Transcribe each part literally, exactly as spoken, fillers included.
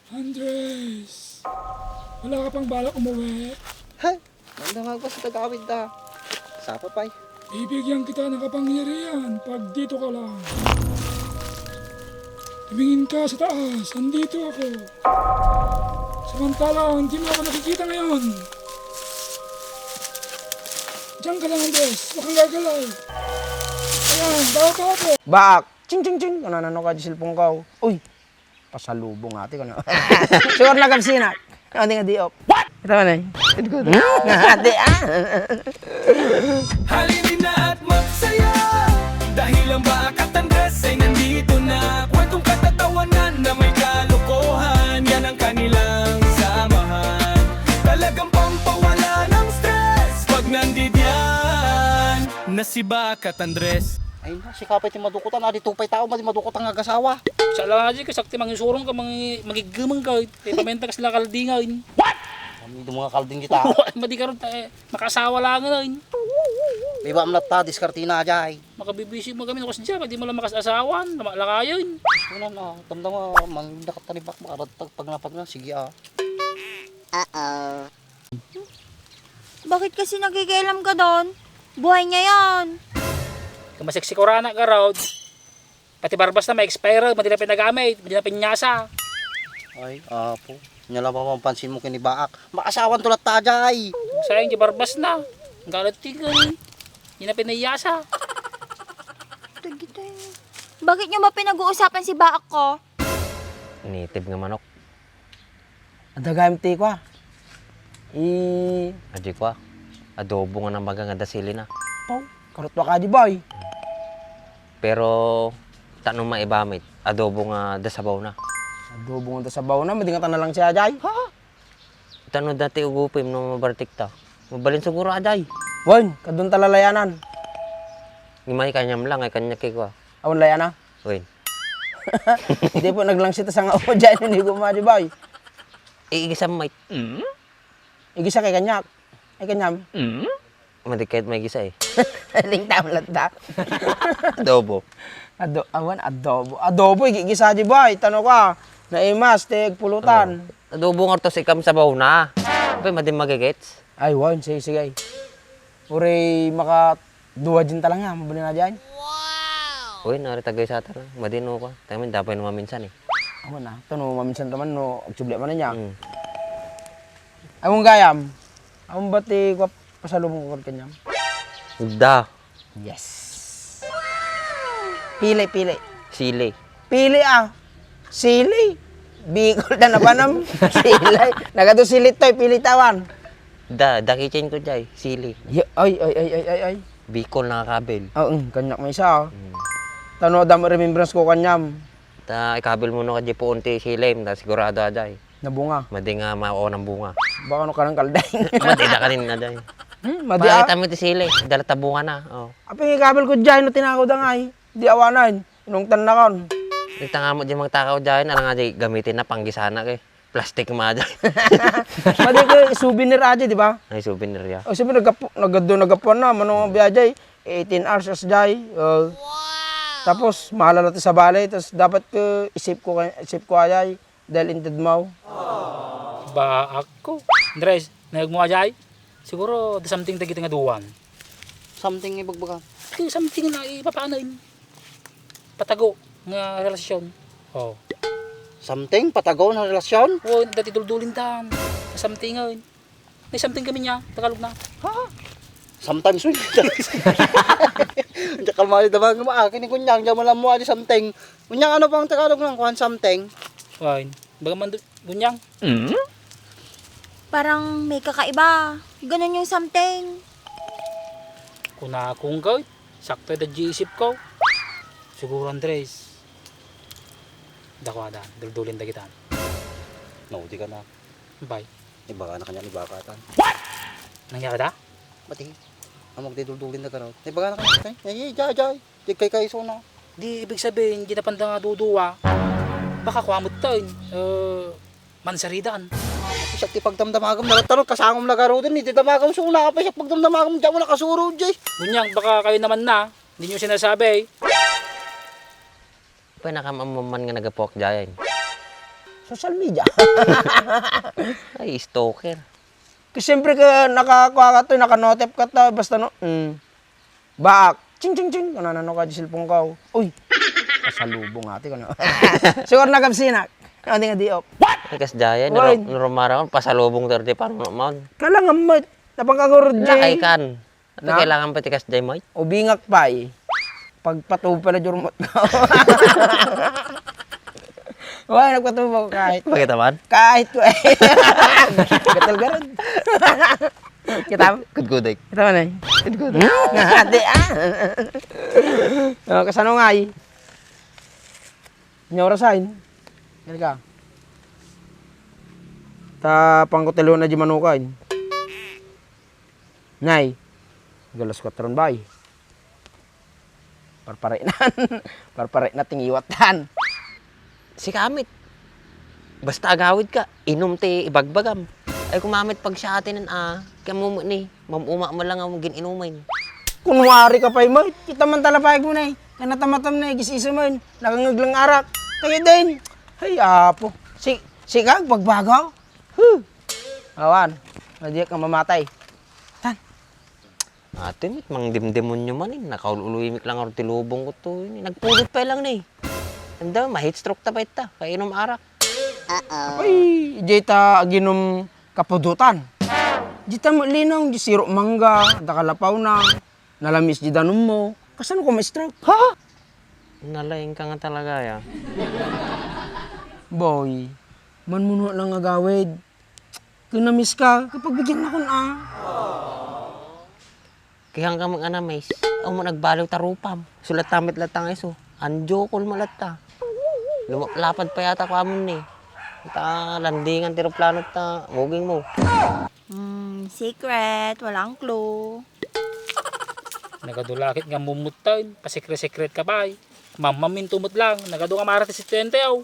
Andres, wala ka pang balak umuwi? Ha? Nanda nga basta gawid da. Sapa pa'y? Bibigyan kita ng kapangyarihan pag dito ka lang. Tumingin ka sa taas, andito ako. Samantala, hindi mo ako nakikita ngayon. Diyan ka lang, Andres. Huwag kang gagalaw. Ayan, baba ako. Baak! Ching, ching, ching! Ano, ano, ano ka, di cellphone ka, oh. Uy! Pasalubong ati kano. Sure na kapsina. Ano nga di op? What? Ito man eh. Ito ko. Ate ah. Halina at magsaya dahil ang Baak at Andres ay nandito na. Kwentong katatawanan na may kalokohan, yan ang kanilang samahan. Talagang pampawala ng stress pag nandidiyan na si Baak at Andres. Ay na, sika pay ti madukotan, adi to pay tao, madi madukotan nga agasawa. Sala nga di, kasak ti mangisurong ka, mangi-, magiggemeng ka, eh, pamenta kas la kaldingan. What? Kami do mga kalding kita. Madi karon ta, eh, makasawa lang na, eh. May ba amlat ta, diskartina, jay. Makabibisi mo kami, nakas dyan, di mo lang makas asawan, lama-, lakayan. Gusto na na, damdam nga, mangdakat ta ni Bak, makaratag pag napag na, sige ah. Uh-oh. Bakit kasi nakikialam ka doon? Buhay niya yan. Kung masiksikurana ka, Rod, pati barbas na ma-expire, madi na pinagamit, madi na pinyasa. Ay, apo. Nya lang mapansin mo kini Baak. Makasawan to latta, jay. Sayang, di barbas na. Ang galit ti gani. Di na pinayasa. Tagi tayo. Bakit niyo ba pinag-uusapan si Baak ko? Native nga manok. Adda gayam ti kua. I Adi kua, adobo nga namaga nga adda sili na. Paw, karutwa ka di bay. Pero, tano maibamit, adobo nga adda sabaw na. Adobo nga adda sabaw na, madi nga tanalang siya, jay. Ha? Tano dati ugupim no mabartik ta. Mabalin siguro, ajay. Wen, kadun talalayanan. Ngimay kanyam lang, ay kanyak kua. Awan layana? Wen. Di po, naglangsit sa nga upo dyan, hindi ko ma, di bay. Iigisam, mate. Igisa kay kanyak. Ay, kanyam. Madi kahit may gisa eh. Lingtam lang ta. Adobo. Ado-, awan, adobo. Adobo, igigisa di bay. Tano ka. Naimas, ti agpulutan. Oo. Adobo nga to, sikam sabaw na. Abay, madi magigits. Ay, wan, sige, sige. Uray maka duwa din talaga, mabalin na diyan. Uy, nari tagay sa ata na. Madino ka. Tayo man, dapat na maminsan eh. Awan na. Ito, no, maminsan taman, no, agsubli man niya. Mm. Among gayam. Among bati ko pasalubong ko kanyam. Da. Yes. Pili, pili. Sili. Pili, ah. Sili. Bicol na napanam. Sili. Nagado sili toy, pili tawan. Da, da kitchen ko jay. Sili. Ay, ay, ay, ay, ay, ay. Bicol nakakabil. Oo, mm, kanyak may isa, ah. Mm. Tano, damo remembrance ko kanyam. Ta, ikabil mo no kadi puon ti silim, ta sigurado aday. Nabunga. Madi nga mao nang bunga. Baka no kanang kalday. Madi da kanin na day. Hmm, madi ah. Pakita mo ti sili, dala ta bunga na. Oh. Apay nga ikabil ko jay no tinakaw da nga eh. Di awanan. Inungtan na kon. Nagtanga mo di magtakaw jay, alang nga di gamitin na panggisana kay. Plastic ma jay. Madi ko souvenir aja, di ba? Ay, souvenir ya. Oh, sabi nagapu-, nagado nagapuan na, mano biya jay. Eighteen hours as jay. Oh. Tapos, mahalala ti sabali. Tapos, dapat ko, isip ko, isip ko ajay. Dahil inted mo. Ba, ako. Andres, nagmo ajay? Siguro, the something dagiti nga duwan. Something ibagbaga. Ito, something na ipapanain. Patago nga relasyon. Oh. Something? Patago nga relasyon? Oh, dati duldulin dan. Something, oh. May something kami niya, Tagalog na. Ha? Sometimes we. Diyan kalmali damag mo. Ah, kini kunyang, diyan mo lang mo, adi something. Kunyang, ano pang Tagalog ng kuwan, something? Wine. Baga man du-, kunyang? Mm? Parang may kakaiba. Ganun yung something. Kuna akong gawit. Sakto da isip ko. Siguro, Andres. Dakwada, duldulin da kita. No, di ka na. Bye. Ibaga na kanya ni bakatan. What? Nangyari da? Mati. Amag di duldulin na garaw. Ibaga na kanya. Ay, ay, jay, jay. Di kay kaiso na. Di ibig sabihin, di na panda nga duduwa. Baka kuamot tayo. Eh, mansaridan. Siya ti pagdamdamagam na tarot kasangom na garo din. Di damagam suna pa siya pagdamdamagam. Diyan mo nakasuro, jay. Gunyang, baka kayo naman na. Hindi nyo sinasabi. Pwede na ka man nga nagapuak dyan. Social media. Ay, stalker. Kasi siyempre ka, nakakuha ka to, nakanotep ka to, basta no, mm. Baak. Ching, ching, ching. Ano, ano, ano ka, di cellphone ka, oh. Uy! Pasalubong ati ka na. Siguro nagabsinak. Ano, di nga di, oh. Ay, kas daya, Uy. Naro-, narumara ko, pasalubong daro di parang naman. Kailangan mo, napangkagurod, Lakay Jay. Kan. Ito Na? Kailangan pa tikas, Jay, Mike? Ubingak pa, eh. Pagpatubad na jurmot ka. Wala, nagpatubad ko kahit. Bakit naman? Kahit ko, eh. Gatal garod. Kita mo? Kudkuday. Kita mo na, eh. Kudkuday. Ate, ah. Oh, kasano nga, eh? Nya orasan. Gani ka. Ta pangkutilo na di manukan. Nay. Galas kuatron bay. Parpare na. Parpare na tingiwatan. Si Kamit. Basta agawid ka, inum ti ibagbagam. Ay, kumamit pagsiatinen, ah. Kaya mo ni, mamuma mo lang ang gin-inumin. Kunwari ka pay, Mike. Kita man talapayag mo na, eh. Kanatamatam na, eh, gis-isa man. Nakangaglang arak. Kaya din. Ay, apo. Si, si Kag, bagbagaw. Huh. Awan. Nadiyak nga mamatay. Tan. Ate, mit, mang dimdemonyo man, eh. Nakaul-uloy mi lang ti lubong ko to, eh. Nagpudot pa lang, eh. Anda, ma-heat stroke ta pa ita. Kainom arak. Ay, di ta aginom kapudutan. Di ta malinong, di siro mangga, da kalapaw na, nalamis di danum mo. Kasano ko ma-stroke? Ha? Nalaing ka nga talaga, ya. Boy, manmuno lang agawid. Kung namiss ka, kapag bigyan na kun, ah. Kihang ka mang anamiss. Amo nagbaliw ta rupam. Sulat tamit latta nga iso. Anjo, kulma latta. Lumaplapad pa yata ko amon ni. Ta landingan ti eroplano ta. Buging mo. Hmm, secret. Walang clue. Nagadulakit nga mumuttan. Pasekre-sekret ka bay. Mamam mintumot lang. Nagadu nga mara ti sitente, aw.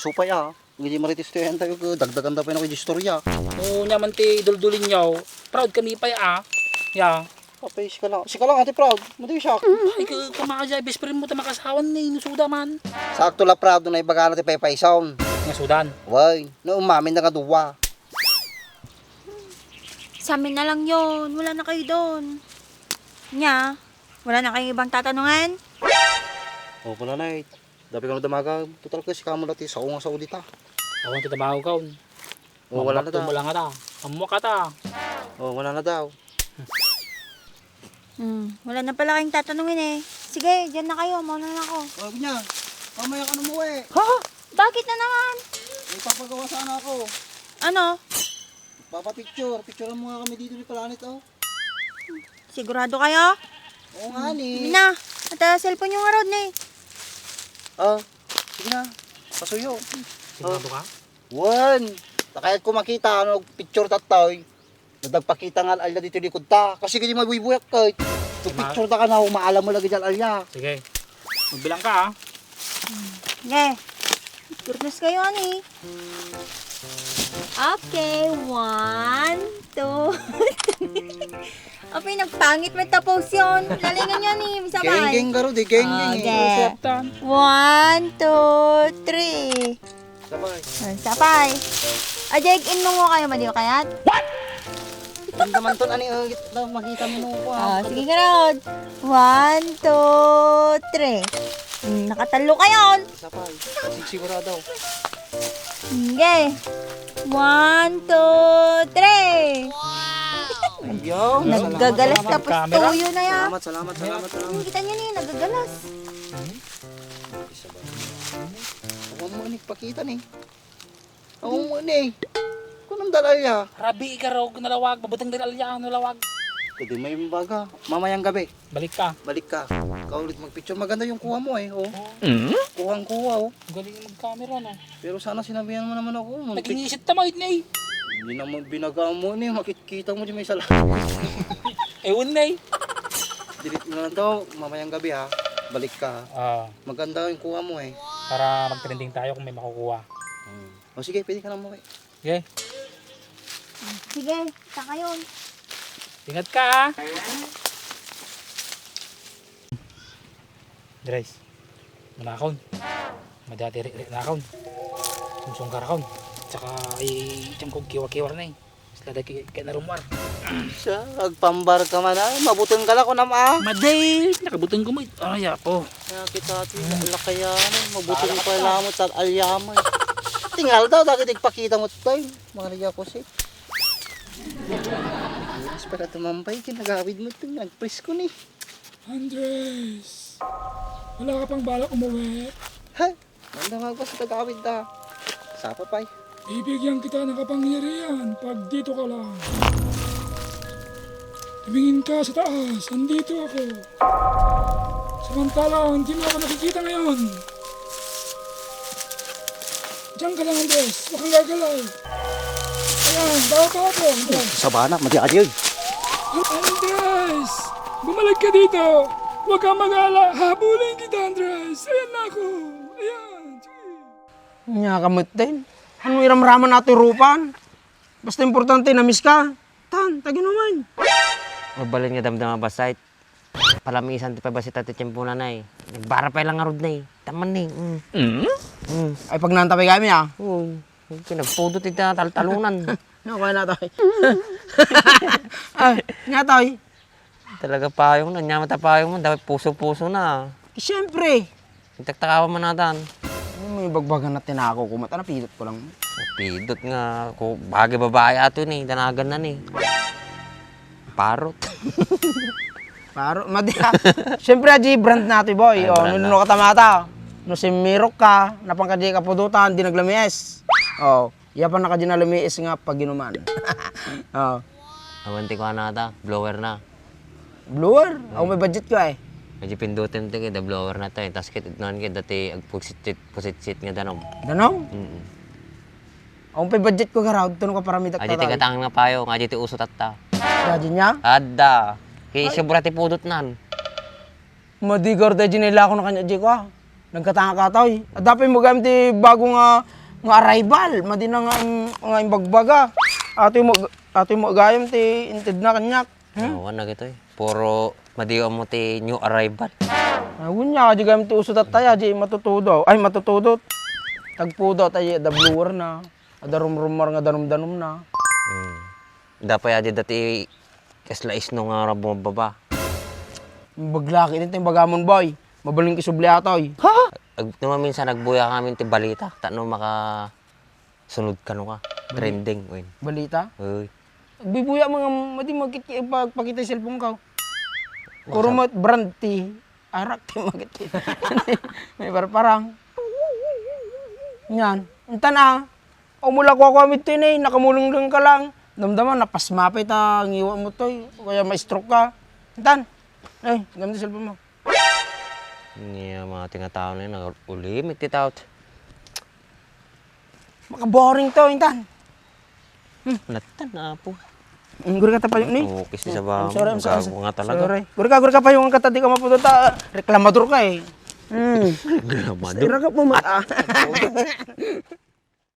Supay, ah. Idi Marites ti entayo, dagdagan da pay na istorya. No, nya man ti duldulinyo, proud kami pay, ah. Ya. Apay, sika lang. Sika lang, ati, proud. Madi siya. Ay, ka, kama ka dyan, best friend mo, ta makasawan ni, nusuda man. Sakto la, proud, no naibagana ti paypaysaon. Nga sudan? Way, no, umamin na nga duwa. Sa amin na lang yon. Wala na kayo doon. Nya, wala na kayong ibang tatanungan? O, wala na, eh. Dapi kano damaga, total kasi kamo dati sao nga sao dita. Awan ti damaga kaon. O, wala na daw. Mammakto mo lang ata. Ammo ka ta. O, wala na daw. Hmm, wala na pala kayong tatanungin eh. Sige, dyan na kayo. Mauna na ako. O, niya. Mamaya ka na umuwi. Ha? Bakit na naman? May papagawa sana ako. Ano? Papapicture. Picturean mo nga kami dito ni Planet, oh. Sigurado kayo? Oo nga, ni. Sige na. At, ah, cellphone nyo nga, Rodney. Ah, sige na. Pasuyo. Sigurado ka? Wen. Takayat ko makita, ano, picture tatoy. Nagpakita nga alya dito likod ta. Kasi kaya mabuybuyak ka. Ito picture ta ka na, umaalam mo lagi dyan alya. Sige. Magbilang ka, ah. Sige. Turnos kayo, ani. Okay, one, two, three. Apay, nagpangit mo tapos yun. Lalingan nyo, ani. Sabay. Geng, geng, garo, di geng, geng, eh. Okay. One, two, three. Sabay. Ah, sapay. Ajay, inmo mo kayo, madi kayat? What? Ito naman to, ani, oh, git-, daw, makita mo nung kuha. Ah, sige ka, Rod. One, two, three. Hmm, nakatalo kayo. Isa pa, eh. Sig-, sigurado. Sige. One, two, three. Wow! Ayaw, naggagalas salamat, tapos salamat. Tuyo na yan. Salamat, salamat, salamat, salamat. Hmm, kita niyo ni, naggagalas. Ako mo ni, pakita ni. Ako mo ni. Kunong dalalya? Rabi ka raw, nalawag, mabutang dalalya, nalawag. Pwede may baga. Mamayang gabi. Balik ka. Balik ka. Ikaw ulit magpicture. Maganda yung kuha mo eh, oh. Mm? Kuhang kuha, oh. Galing mag-camera, no? Pero sana sinabihan mo naman ako. Magpic- Naging isip tamad na eh. Hindi naman binaga mo ni, makikita mo di may sala. Ewan na eh. Delete mo na lang daw, mamayang gabi ha. Balik ka ha. Ah. Maganda yung kuha mo eh. Para mag-trending tayo kung may makukuha. Hmm. O sige, pwede ka na umuwi. Sige. Sige, kita kayo. Ingat ka, ha? Dres. Manakon. Madati ri-, ri-, nakon. Sungkarakon. Saka, ay, itong kog kiwar-kiwar na eh. Sila da ki-, kaya narumwar. Siya, agpambar ka man, ah. Mabuteng ka la, kunam, ah. Madi, nakabuteng ko mo. Ay, ako. Kaya kita, ati, lakayan, eh. Mabuteng pa lang mo, tat alyamay. Tingal daw, dagiti igpakita mo, tay. Mga liya ko, si. Mas para tumambay, ginagawid mo ito, nagpresko ni. Andres, wala ka pang balak umuwi? Ha? Nanda nga ko sa tagawid da. Sapa pa'y? Bibigyan kita ng kapangyarihan pag dito ka lang. Tumingin ka sa taas, andito ako. Samantalang hindi mo ako nakikita ngayon. Diyan ka lang, Andres. Huwag kang gagalaw. Ayan, baba ako, Andres. Sabana, madi ayoy. Andres! Bumalik ka dito! Huwag kang mag-alala. Habulin kita, Andres. Ayan na ako. Ayan. Sige. Nya ka met din. Ano iramraman nato rupan? Basta importante, namiss ka. Tan, taginuman. Mabalin nga damdama basay. Palamisan ti pabasita ti tiempo na nay. Nagbara pay lang ngarud nay. Taman ni. Mm. Mm. Ay, pag nanta pay kami, ah. Oo. Nagpudot iti taltalunan. Nakuha na tayo. Ay, nga tayo. Talaga payong na. Nya mata payong mo. Dapat puso-puso na. Eh, siyempre. Nagtaktakawan man natan. Ano may bagbagan na tinako ko? Mata napidot ko lang. Napidot nga. Ko, bagay babae ato ni. Danagan na ni. Parot. Parot. Madi, ah. Siyempre, aji brand nato, boy. Ay, oh, brand nuno na. Katamata. No simirok ka, napang ka di kapudutan, di naglamis. Oh, iya pa naka di nalamis nga paginuman. Oh. Awan ti kuha na ata, blower na. Blower? Ako may budget ko eh. Aji pindutin ti kida blower na to eh. Tas kit, non kit, dati agpusitsit, pusitsit nga danom. Danom? Mm-mm. Awan pay budget ko, garud, tuno ka paramidak. Aji ti gatang nga payo, nga aji ti uso tatta. Aji nya? Adda. Kay sobra ti pudot nan. Madi garud, aji nila ako nakanya, aji ko, ah. Nagkatanga ka, toy. Adda pay mo gayam ti bago nga, nga arrival. Madi na nga, nga imbagbaga. Ato mo, ato mo gayam ti inted na kanyak. Hmm? Awan na gitoy. Puro madiwa mo ti new arrival. Awan nya, aji gayam ti uso tattaya, aji matutudo. Ay, matutudot. Tagpudo tayo, adda blower na. Adda rumrumar nga danum-danum na. Hmm. Dapay aji dati kasla isno nga bumababa. Baglaki din tayong bagamon, boy. Mabaling kisubli atoy. Ha? Ag-, no, minsan nagbuya kami ti balita. Tano maka sunod kano ka. Bali-, trending, uy. Balita? Uy. Agbibuya mga, madi magkit-, ipagpakita yung cellphone ka. Puro mo brand ti arak ti magkit-, may parparang. Yan. Intan, ah. Umula ko ako amit ni, nakamulengleng ka lang. Damdama, napasma pay ta ngiwa mo toy. Kaya ma-stroke ka. Intan. Ay, gamit yung cellphone mo. Niya, mga tinga tao na yun, nag-ulimit ti tao. Makaboring to, Intan. Hmm. Natan, apo. Hmm, guri ka tapayo ni. Okay, si Sabang. I'm sorry, I'm sorry. Gago nga talaga. Sorry. Guri ka, guri ka payo nga kata, di ka maputo ta. Reklamador ka eh. Hmm. Reklamador? Iragap mo mata.